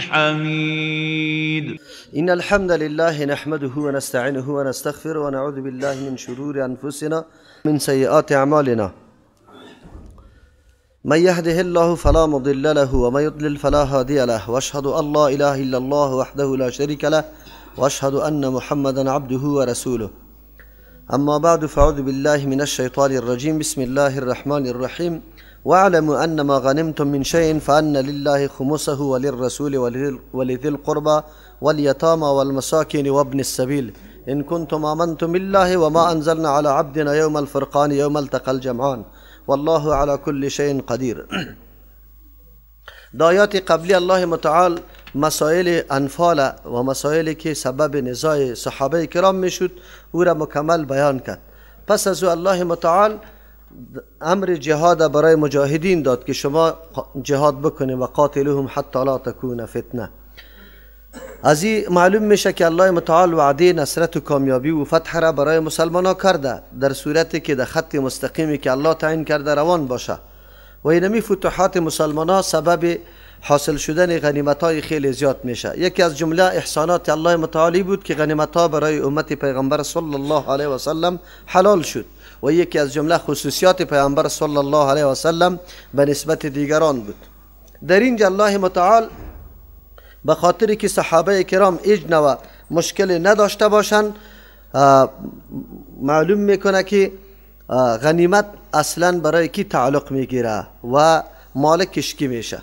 الحميد. إن الحمد لله نحمده ونستعينه ونستغفره ونعوذ بالله من شرور أنفسنا من سيئات أعمالنا. من يهده الله فلا مضل له ومن يضلل فلا هادي له، وأشهد أن لا إله إلا الله وحده لا شريك له، وأشهد أن محمدا عبده ورسوله. أما بعد، فأعوذ بالله من الشيطان الرجيم. بسم الله الرحمن الرحيم. واعلموا أن ما غنمتم من شيء فأن لله خمسه وللرسول ولذي القربى واليتامى والمساكين وابن السبيل إن كنتم آمنتم بالله وما أنزلنا على عبدنا يوم الفرقان يوم التقى الجمعان والله على كل شيء قدير. در قبلی الله متعال مسائل انفال و مسائلی که سبب نزاع صحابه کرام میشد او را مکمل بیان کرد. پس از او الله متعال امر جهاد برای مجاهدین داد که شما جهاد بکنید و قاتلوهم حتی لا تکون فتنه. از این معلوم میشه که الله متعال وعده نصرت و کامیابی و فتح را برای مسلمان ها کرده، در صورتی که در خط مستقیمی که الله تعیین کرده روان باشه. و اینمی فتوحات مسلمان ها سبب حاصل شدن غنیمت های خیلی زیاد میشه. یکی از جمله احسانات الله متعالی بود که غنیمت ها برای امت پیغمبر صلی الله علیه و سلم حلال شد و یکی از جمله خصوصیات پیغمبر صلی الله علیه و سلم به نسبت دیگران بود. در اینجا الله متعال به خاطر که صحابه کرام هیچ نوع مشکل نداشته باشند معلوم میکنه که غنیمت اصلا برای کی تعلق میگیره و مالکش کی میشه.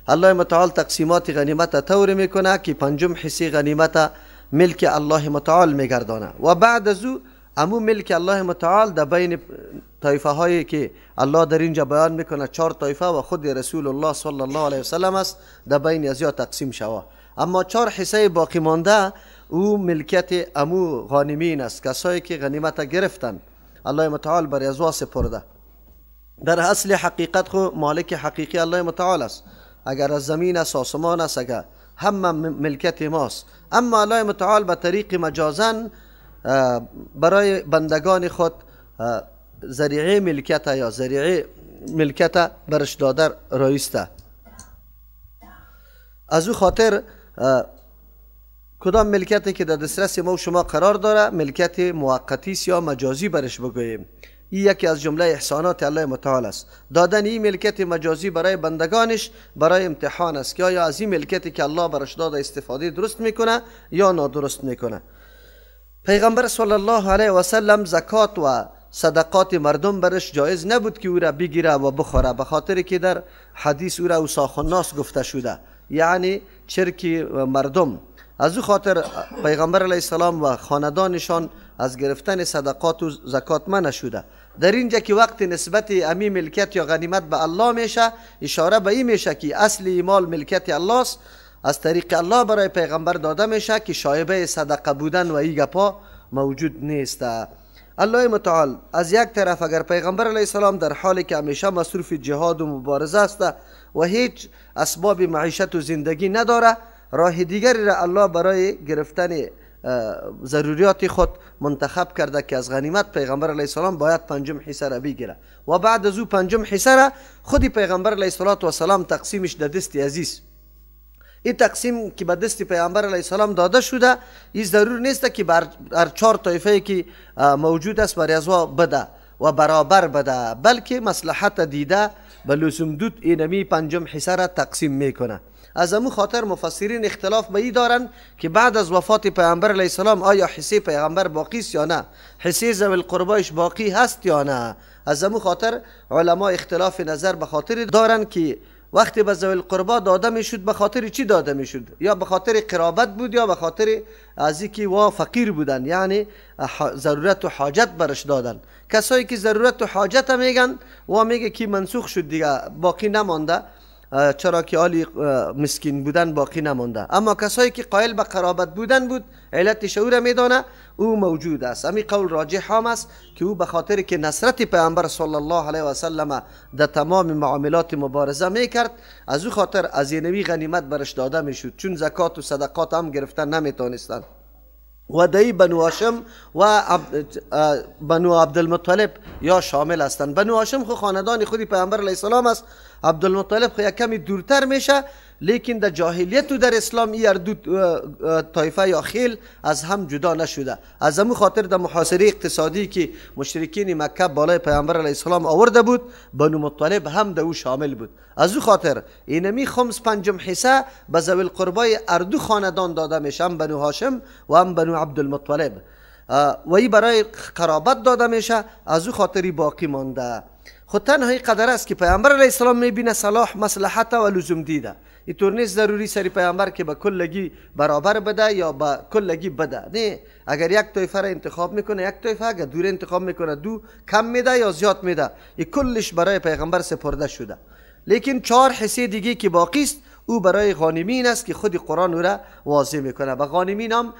الله متعال تقسیمات غنیمت طور میکنه که پنجم حصه غنیمت ملک الله متعال میگردانه و بعد از او امو ملک الله متعال در بین طایفه هایی که الله در اینجا بیان میکنه، 4 طایفه و خود رسول الله صلی الله علیه وسلم است، در بین ازیا تقسیم شوه. اما 4 حصه باقی مانده او ملکیت امو غانمین است، کسایی که غنیمت گرفتن الله متعال بر ازوا سپرده. در اصل حقیقت خو مالک حقیقی الله متعال است، اگر از زمین است، آسمان است، اگر همه ملکیت ماست. اما الله متعال به طریق مجازن برای بندگان خود ذریعه ملکیت یا ذریعه ملکیت برش داده رایسته. از او خاطر کدام ملکیتی که در دسترس ما و شما قرار داره ملکیت موقتی یا مجازی برش بگوییم. این یکی از جمله احسانات الله متعال است. دادن این ملکیت مجازی برای بندگانش برای امتحان است که آیا از این ملکیتی که الله برش داده استفاده درست میکنه یا نادرست میکنه. پیغمبر صلی الله علیه و سلم زکات و صدقات مردم برش جایز نبود که او را بگیره و بخوره، به خاطر که در حدیث او را اوساخ الناس گفته شده، یعنی چرک مردم. از او خاطر پیغمبر علیه السلام و خاندانشان از گرفتن صدقات و زکات منع شده. در اینجا که وقت نسبت امی ملکیت یا غنیمت به الله میشه، اشاره به این میشه که اصل مال ملکیت الله است، از طریق الله برای پیغمبر داده میشه که شایبه صدقه بودن و این گپا موجود نیست. الله متعال از یک طرف اگر پیغمبر علیه السلام در حالی که همیشه مصروف جهاد و مبارزه است و هیچ اسباب معیشت و زندگی نداره، راه دیگری را الله برای گرفتن ضروریات خود منتخب کرده که از غنیمت پیغمبر علیه السلام باید پنجم حصه را بگیره و بعد از او پنجم حصه را خود پیغمبر علیه السلام تقسیمش در دست عزیز. این تقسیم که به دست پیغمبر علیه السلام داده شده، این ضرور نیست که بر هر 4 طایفه که موجود است بر ازوا بده و برابر بده، بلکه مصلحت دیده به لزوم دود اینمی پنجم حصه را تقسیم میکنه. از امو خاطر مفسرین اختلاف به این دارن که بعد از وفات پیغمبر علیه السلام آیا حصه پیغمبر باقی است یا نه، حصه ذوی القربایش باقی هست یا نه. از امو خاطر علما اختلاف نظر به خاطر دارن که وقتی به ذوی القربا داده میشد به خاطر چی داده میشد، یا به خاطر قرابت بود یا به خاطر از اینکه وا فقیر بودن، یعنی ضرورت و حاجت برش دادن. کسایی که ضرورت و حاجت میگن وا میگه که منسوخ شد دیگه، باقی نمانده، چرا که آلی مسکین بودن باقی نمانده. اما کسایی که قائل به قرابت بودن بود، علت شعور میدانه، او موجود است. امی قول راجح هم است که او به خاطر که نصرت پیامبر صلی الله علیه و سلم در تمام معاملات مبارزه میکرد، از او خاطر از اینوی غنیمت برش داده میشد، چون زکات و صدقات هم گرفتن نمیتونستند. و دایی بنو هاشم و بنو عبدالمطلب یا شامل هستند. بنو هاشم خو خاندان خودی پیامبر علیه السلام است، عبدالمطلب خو یک کمی دورتر میشه، لیکن در جاهلیت و در اسلام این دو طایفه یا خیل از هم جدا نشده. از همون خاطر در محاصره اقتصادی که مشرکین مکه بالای پیامبر علیه السلام آورده بود، بنو مطلب هم در او شامل بود. از او خاطر اینمی خمس پنجم حصه به ذوی القربای اردو خاندان داده میشه، هم بنو هاشم و هم بنو عبدالمطلب، و ای برای قرابت داده میشه. از او خاطری باقی مانده. خود تنها قدر است که پیامبر علیه السلام میبینه صلاح مصلحت و لزوم دیده. اینطور نیست ضروری سری پیامبر که به کلگی برابر بده یا به کلگی بده. نه، اگر یک طایفه را انتخاب میکنه یک طایفه، اگر دور انتخاب میکنه دو، کم میده یا زیاد میده، این کلش برای پیغمبر سپرده شده. لیکن 4 حصه دیگه که باقی است او برای غانمین است که خود قرآن او را واضح میکنه. و غانمین هم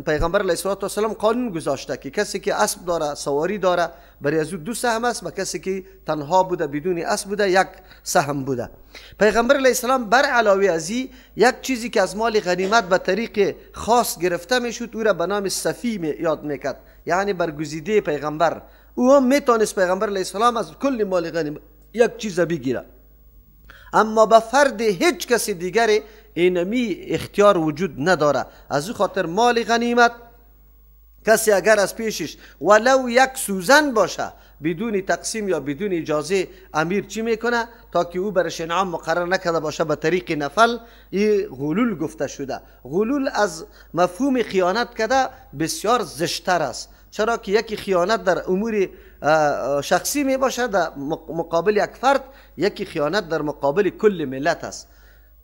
پیغمبر علیه السلام قانون گذاشته که کسی که اسب داره، سواری داره، برای از او 2 سهم است و کسی که تنها بوده بدون اسب بوده 1 سهم بوده. پیغمبر علیه السلام بر علاوه از این یک چیزی که از مال غنیمت به طریق خاص گرفته میشد او را به نام صفی یاد میکرد، یعنی برگزیده پیغمبر. او هم میتونست پیغمبر علیه السلام از کل مال غنیمت یک چیز بگیره، اما به فرد هیچ کسی دیگری اینمی اختیار وجود نداره. از او خاطر مال غنیمت کسی اگر از پیشش ولو یک سوزن باشه بدون تقسیم یا بدون اجازه امیر چی میکنه تا که او برش انعام مقرر نکرده باشه به طریق نفل، این غلول گفته شده. غلول از مفهوم خیانت کرده بسیار زشتر است، چرا که یکی خیانت در امور شخصی می باشه در مقابل یک فرد، یکی خیانت در مقابل کل ملت است.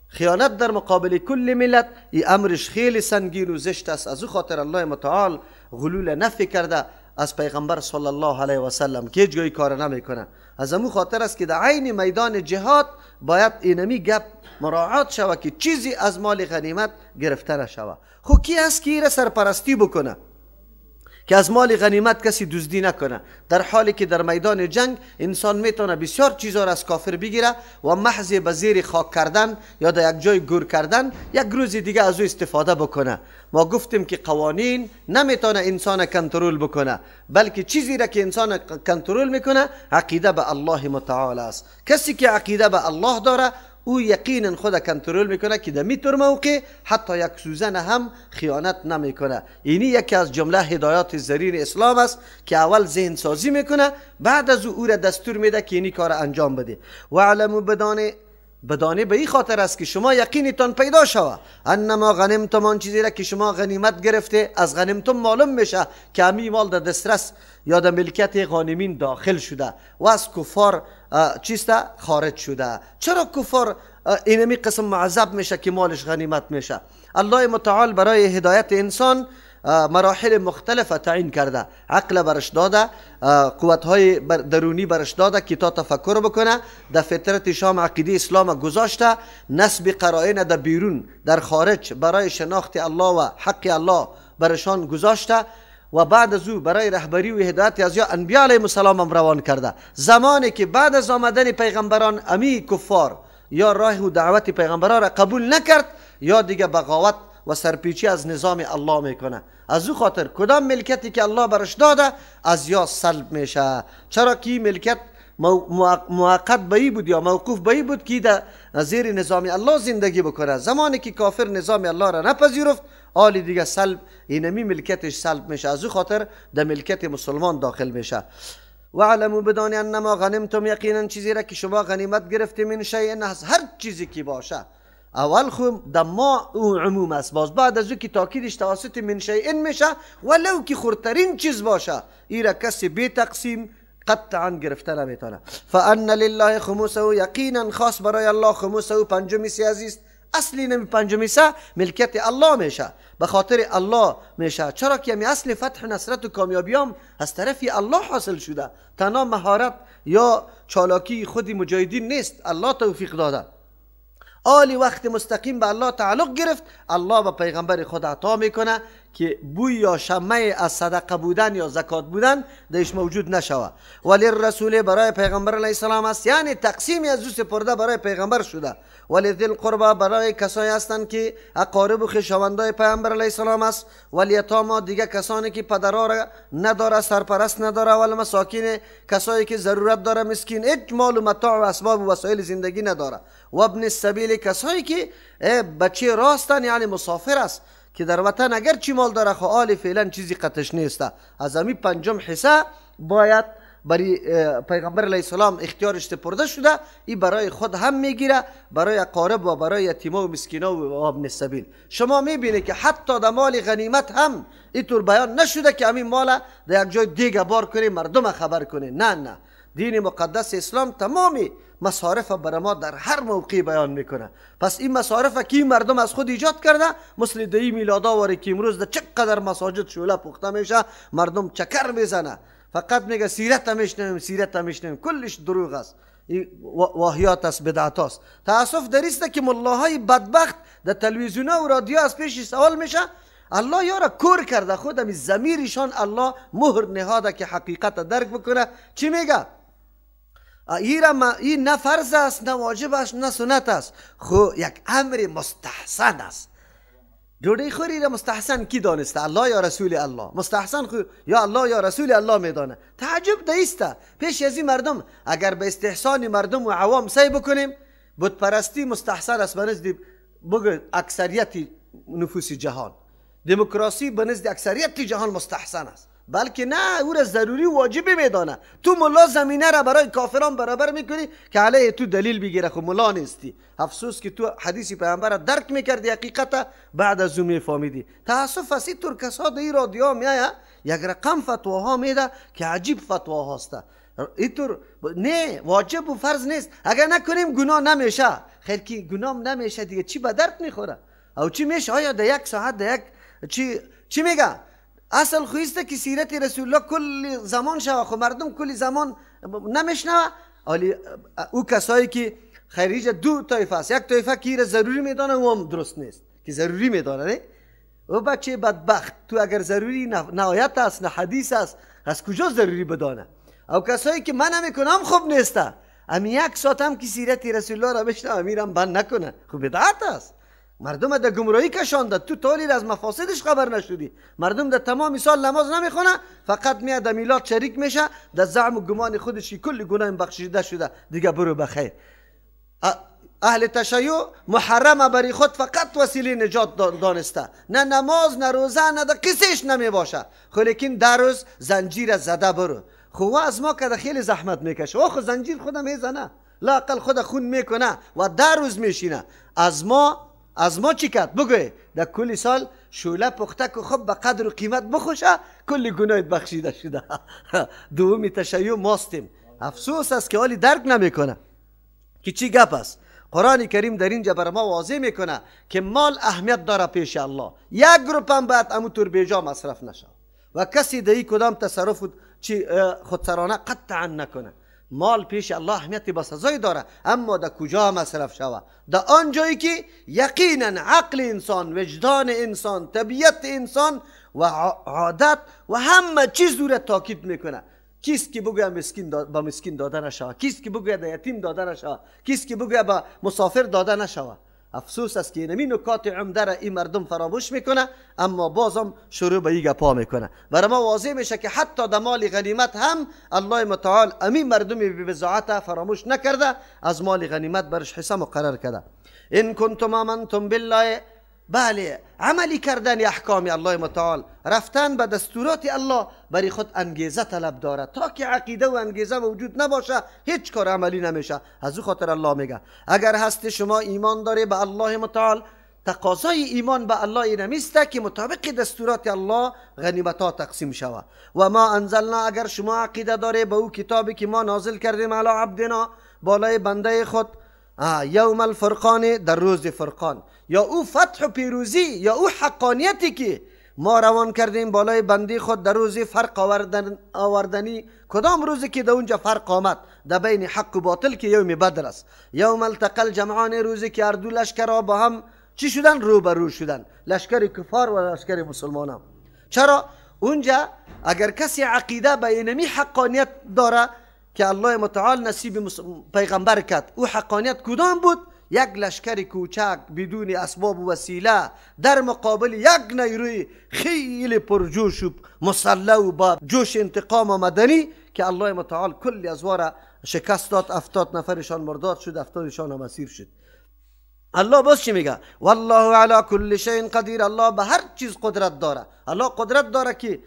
خیانت در مقابل کل ملت این امرش خیلی سنگین و زشت است. از او خاطر الله متعال غلول نفی کرده از پیغمبر صلی الله علیه و سلم که هیچ گاهی کار نمیکنه. از امو خاطر است که در عین میدان جهاد باید اینمی گپ مراعات شود که چیزی از مال غنیمت گرفته نشود. خب کی است که ایره سرپرستی بکنه که از مال غنیمت کسی دزدی نکنه، در حالی که در میدان جنگ انسان میتونه بسیار چیزا را از کافر بگیره و محض به زیر خاک کردن یا در یک جای گور کردن یک روز دیگه از او استفاده بکنه. ما گفتیم که قوانین نمیتونه انسان کنترل بکنه، بلکه چیزی را که انسان کنترل میکنه عقیده به الله متعال است. کسی که عقیده به الله داره او یقینا خود کنترل میکنه که در میتر موقع حتی یک سوزن هم خیانت نمیکنه. اینی یکی از جمله هدایات زرین اسلام است که اول ذهن سازی میکنه، بعد از او را دستور میده که اینی کار انجام بده. و علمو بدانه به این خاطر است که شما یقینتان پیدا شوه انما غنمتم، آن چیزی را که شما غنیمت گرفته از غنمتم معلوم میشه که امی مال در دسترس یا در ملکیت غانمین داخل شده و از کفار چیست خارج شده. چرا کفار اینمی قسم معذب میشه که مالش غنیمت میشه؟ الله متعال برای هدایت انسان مراحل مختلف تعیین کرده، عقل برش داده، قوتهای درونی برش داده که تا تفکر بکنه، در فطرت شام عقیده اسلام گذاشته، نسب قرائن در بیرون در خارج برای شناخت الله و حق الله برشان گذاشته و بعد از او برای رهبری و هدایت از یا انبیاء علیهم السلام هم روان کرده. زمانی که بعد از آمدن پیغمبران امی کفار یا راه و دعوت پیغمبران را قبول نکرد یا دیگه بغاوت و سرپیچی از نظام الله میکنه. از او خاطر کدام ملکیتی که الله برش داده از یا سلب میشه، چرا که ملکیت موقت به ای بود یا موقوف به ای بود که در زیر نظام الله زندگی بکنه. زمانی که کافر نظام الله را نپذیرفت آلی دیگه سلب اینمی ملکیتش سلب میشه. از او خاطر در ملکیت مسلمان داخل میشه. و علموا بدانی انما غنمتم، یقینا چیزی را که شما غنیمت گرفتیم من شیء، از هر چیزی که باشه. اول خو در ما او عموم است، باز بعد از او که تاکیدش توسط من شیء میشه ولو که خردترین چیز باشه، ایرا کسی بی تقسیم قطعا گرفته نمیتونه. فان لله خمسه، یقینا خاص برای الله خمسه پنجم سی عزیز، اصلی نمی پنجم سه ملکیت الله میشه، به خاطر الله میشه، چرا که اصل فتح نصرت و کامیابی هم از طرف الله حاصل شده، تنها مهارت یا چالاکی خود مجاهدین نیست، الله توفیق داده. آلی وقت مستقیم به الله تعلق گرفت، الله به پیغمبر خود عطا میکنه که بوی یا شمه از صدقه بودن یا زکات بودن درش موجود نشوه. ولی الرسول برای پیغمبر علیه السلام است، یعنی تقسیم از او سپرده برای پیغمبر شده. ولی ذی القربا برای کسایی هستند که اقارب و خویشاوندای پیغمبر علیه السلام است. ولی یتاما دیگه کسانی که پدرها را نداره، سرپرست نداره. ولی مساکین کسایی که ضرورت داره، مسکین، هیچ مال و متاع و اسباب و وسایل زندگی نداره. و ابن السبیل کسایی که بچه راستن، یعنی مسافر است که در وطن اگر چی مال داره خو آلی فعلا چیزی قطش نیسته. از امی پنجم حصه باید برای پیغمبر علیه السلام اختیارش سپرده شده، این برای خود هم میگیره، برای اقارب و برای یتیما و مسکینا و ابن السبیل. شما میبینید که حتی در مال غنیمت هم اینطور بیان نشده که همین مال در یک جای دیگه بار کنی مردم خبر کنی. نه نه، دین مقدس اسلام تمامی مصارف برای ما در هر موقع بیان میکنه. پس این مصارف که مردم از خود ایجاد کرده، مثل دی میلادا واری که امروز در چقدر مساجد شعله پخته میشه، مردم چکر میزنه، فقط میگه سیرت میشنویم، سیرت میشنویم، کلش دروغ است، واهیات است، بدعت است. تاسف در است که ملاهای بدبخت در تلویزیون و رادیو از پیش سوال میشه، الله یارا کور کرده، خود ضمیرشان الله مهر نهاده که حقیقت درک بکنه. چی میگه؟ این نه فرض است، نه واجب است، نه سنت است، خو یک امر مستحسن است. ډوډۍ خوری را مستحسن کی دانسته؟ الله یا رسول الله؟ مستحسن خو یا الله یا رسول الله میدانه. تعجب دیسته پیش از این مردم. اگر به استحسان مردم و عوام سعی بکنیم، بت پرستی مستحسن است به نزد بگو اکثریت نفوس جهان، دموکراسی به نزد اکثریت جهان مستحسن است، بلکه نه، او را ضروری و واجبی میدانه. تو ملا زمینه را برای کافران برابر میکنی که علیه تو دلیل بگیره، خب ملا نیستی. افسوس که تو حدیث پیامبر را درک میکردی، حقیقت بعد از او میفهمیدی. تاسف است اینطور کسا در رادیو میآید یک رقم فتواها میده که عجیب فتواهاست. اینطور نه، واجب و فرض نیست، اگر نکنیم گناه نمیشه. خیر که گناه نمیشه دیگه چی به درد میخوره؟ او چی میشه؟ آیا در یک ساعت در یک چی میگه؟ اصل خویسته که سیرت رسول الله کل زمان شوه، خب مردم کل زمان نمیشنوه. او کسایی که خریج دو طایفه است، یک طایفه که را ضروری میدانه، او هم درست نیست که ضروری میدانه. نه او بچه بدبخت، تو اگر ضروری نه آیت است نه حدیث است، از کجا ضروری بدانه؟ او کسایی که من نمیکنم خوب نیسته، امی یک ساعت هم که سیرت رسول الله را بشنوه امیرم بند نکنه، خب بدعت است. مردم در گمراهی کشانده، تو تالی از مفاسدش خبر نشدی. مردم در تمام سال نماز نمیخونه، فقط میاد در میلاد شریک میشه، در زعم و گمان خودش که کل گناه بخشیده شده، دیگه برو بخیر. اهل تشیع محرم برای خود فقط وسیله نجات دانسته، نه نماز نه روزه نه در قصهش نمی باشه، خو لیکن در روز زنجیر زده برو. خو از ما که خیلی زحمت میکشه، خو زنجیر خود میزنه، لاقل خود خون میکنه و در روز میشینه. از ما چی کرد؟ بگوی در کل سال شوله پخته که خب به قدر و قیمت بخوشه، کل گناهت بخشیده شده. دومی تشیع ماستیم. افسوس است که حالی درک نمیکنه که چی گپ است. قرآن کریم در اینجا بر ما واضح میکنه که مال اهمیت داره پیش الله، یک گروپ هم باید اموطور بیجا مصرف نشه و کسی در کدام تصرف چی خودسرانه قطعا نکنه. مال پیش الله اهمیت بسزایی داره، اما در کجا مصرف شوه؟ در آن جایی که یقینا عقل انسان، وجدان انسان، طبیعت انسان و عادت و همه چیز او را تاکید میکنه. کیست که بگوید مسکین با مسکین داده نشوه، کیست که بگوید یتیم داده نشوه، کیست که بگوید با مسافر داده نشوه. افسوس است که اینمی نکات عمده را این مردم فراموش میکنه، اما بازم شروع به این گپا میکنه. برای ما واضح میشه که حتی در مال غنیمت هم الله متعال امین مردم بی بضاعت فراموش نکرده، از مال غنیمت برش حصه مقرر کرده. ان کنتم آمنتم بالله، بله، عملی کردن احکام الله متعال، رفتن به دستورات الله برای خود انگیزه طلب داره. تا که عقیده و انگیزه موجود نباشه هیچ کار عملی نمیشه. از او خاطر الله میگه اگر هست شما ایمان داره به الله متعال، تقاضای ایمان به الله نمیسته که مطابق دستورات الله غنیمت ها تقسیم شوه. و ما انزلنا، اگر شما عقیده داره به او کتابی که ما نازل کردیم علی عبدنا، بالای بنده خود، یوم الفرقان، در روز فرقان، یا او فتح و پیروزی یا او حقانیتی که ما روان کردیم بالای بنده خود در روز فرق آوردنی، کدام روزی که در اونجا فرق آمد در بین حق و باطل که یوم بدر است. یوم التقى الجمعان، روزی که هر دو لشکر با هم چی شدن؟ روبرو شدن، لشکر کفار و لشکر مسلمانان. چرا؟ اونجا اگر کسی عقیده به اینمی حقانیت داره که الله متعال نصیب پیغمبر کرد، او حقانیت کدام بود؟ یک لشکر کوچک بدون اسباب و وسیله در مقابل یک نیروی خیلی پرجوش و مسلح و با جوش انتقام آمدنی که الله متعال کلی از واره شکست داد. 70 نفرشان مرداد شد، 70شان هم اسیر شد. الله باز چی میگه؟ والله علی کل شیء قدیر. الله به هر چیز قدرت داره. الله قدرت داره که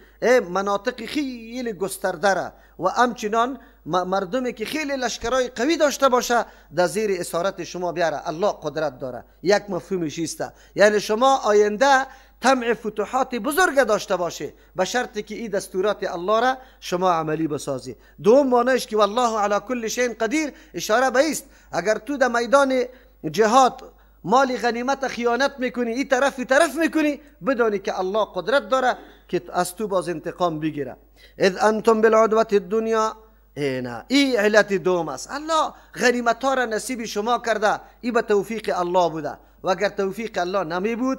مناطق خیلی گسترده را و همچنان مردمی که خیلی لشکرای قوی داشته باشه در زیر اسارت شما بیاره. الله قدرت داره. یک مفهومش است، یعنی شما آینده طمع فتوحات بزرگ داشته باشه به شرطی که این دستورات الله را شما عملی بسازی. دوم معنیش که والله علی کل شیء قدیر اشاره به است اگر تو در میدان جهاد مال غنیمت خیانت میکنی، این طرف این طرف میکنی، بدانی که الله قدرت داره که از تو باز انتقام بگیره. اذ انتم بالعدوة الدنیا. نه، این علت دوم است. الله غنیمت ها را نصیب شما کرده، این به توفیق الله بوده و اگر توفیق الله نمی بود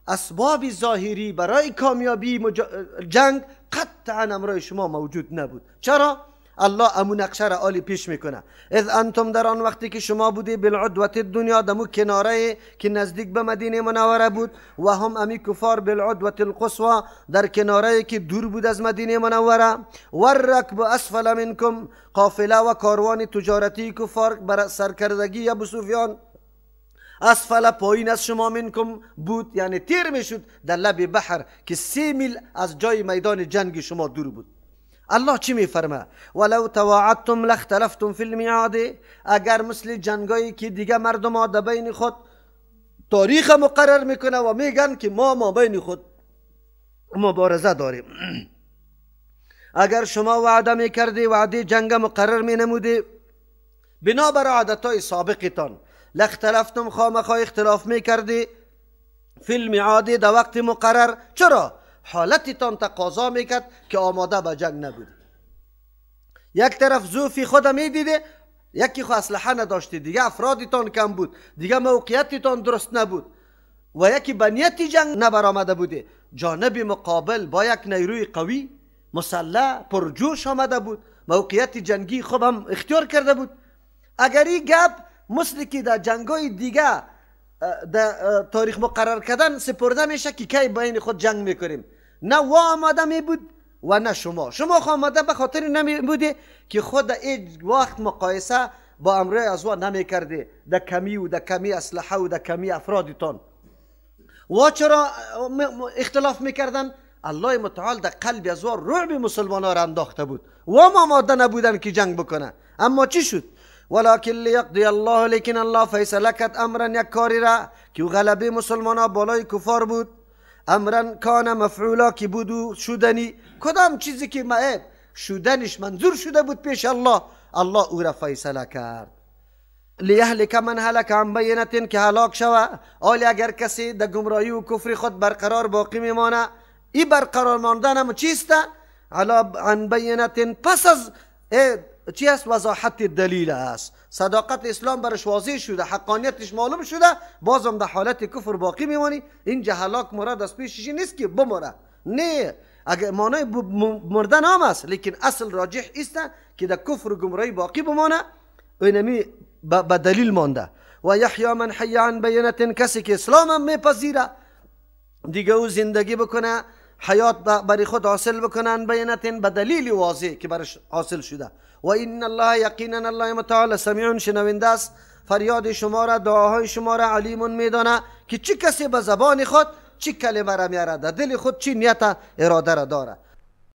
اسباب ظاهری برای کامیابی جنگ قطعا امرای شما موجود نبود. چرا؟ الله امو نقشه را عالی پیش میکنه. اذ انتم، در آن وقتی که شما بودی، بالعدوة الدنیا، دمو کناره که نزدیک به مدینه منوره بود، و هم امی کفار بالعدوة القصوى، در کناره که دور بود از مدینه منوره، والرکب اسفل منکم، قافله و کاروان تجارتی کفار بر سرکردگی ابو سفیان اسفل پایین از شما منکم بود، یعنی تیر میشد در لب بحر که 3 میل از جای میدان جنگ شما دور بود. الله چی میفرمه؟ ولو تواعدتم لاختلفتم فی المیعاد. اگر مثل جنگایی که دیگه مردم ها در بین خود تاریخ مقرر میکنه و میگن که ما بین خود مبارزه داریم، اگر شما وعده میکردی، وعده جنگ مقرر مینمودی بنابر عادتهای سابقتان، لاختلفتم، خامخا اختلاف میکردی، فی المیعاد، در وقت مقرر. چرا؟ حالتتان تقاضا میکرد که آماده به جنگ نبود. یک طرف ضعف خود میدیده، یکی خو اسلحه نداشتی، دیگه افرادتان کم بود، دیگه موقعیتتان درست نبود و یکی به نیت جنگ نبرآمده بوده. جانب مقابل با یک نیروی قوی مسلح پرجوش آمده بود، موقعیت جنگی خوب هم اختیار کرده بود. اگر این گپ مثل که در جنگای دیگه در تاریخ مقرر کردن سپرده میشه که کی بین خود جنگ میکنیم، نه وا آماده می بود و نه شما. شما خو آماده به خاطر نمی بوده که خود هیچ وقت مقایسه با امرای از وا نمی کرده، در کمی و در کمی اسلحه و در کمی افرادتان. وا چرا اختلاف میکردن؟ الله متعال در قلب از وا رعب مسلمان ها را انداخته بود و ما آماده نبودن که جنگ بکنه. اما چی شد؟ ولكن لیقضی الله، لیکن الله فیصله کرد امرا، یک کاری را که غلبه مسلمان ها بالای کفار بود، امرا کان مفعولا، که بود و شدنی. کدام چیزی که معیب شدنش منظور شده بود پیش الله، الله او را فیصله کرد. لیهلک من هلک عن بینة، که هلاک شوه. آلی اگر کسی در گمراهی و کفر خود برقرار باقی میمانه، ای برقرار ماندن هم چیست؟ عن بینة، پس از چی است؟ وضاحت دلیل است. صداقت اسلام برش واضح شده، حقانیتش معلوم شده، بازم در حالت کفر باقی میمانی. اینجا هلاک مراد از پیشش نیست که بمره، نه، اگر معنای مردن هم است، لیکن اصل راجح است که در کفر و گمراهی باقی بمانه، اینمی به دلیل مانده. و یحیی من حی عن بینة، کسی که اسلام هم میپذیره دیگه او زندگی بکنه، حیات برای خود حاصل بکنن، بینة، به دلیل واضح که برش حاصل شده. و ان الله، یقینا الله متعال سمیع، شنونده است، فریاد شما را، دعاهای شما را، علیم، میدانه که چه کسی به زبان خود چی کلمه را میاره، در دل خود چی نیت اراده را داره.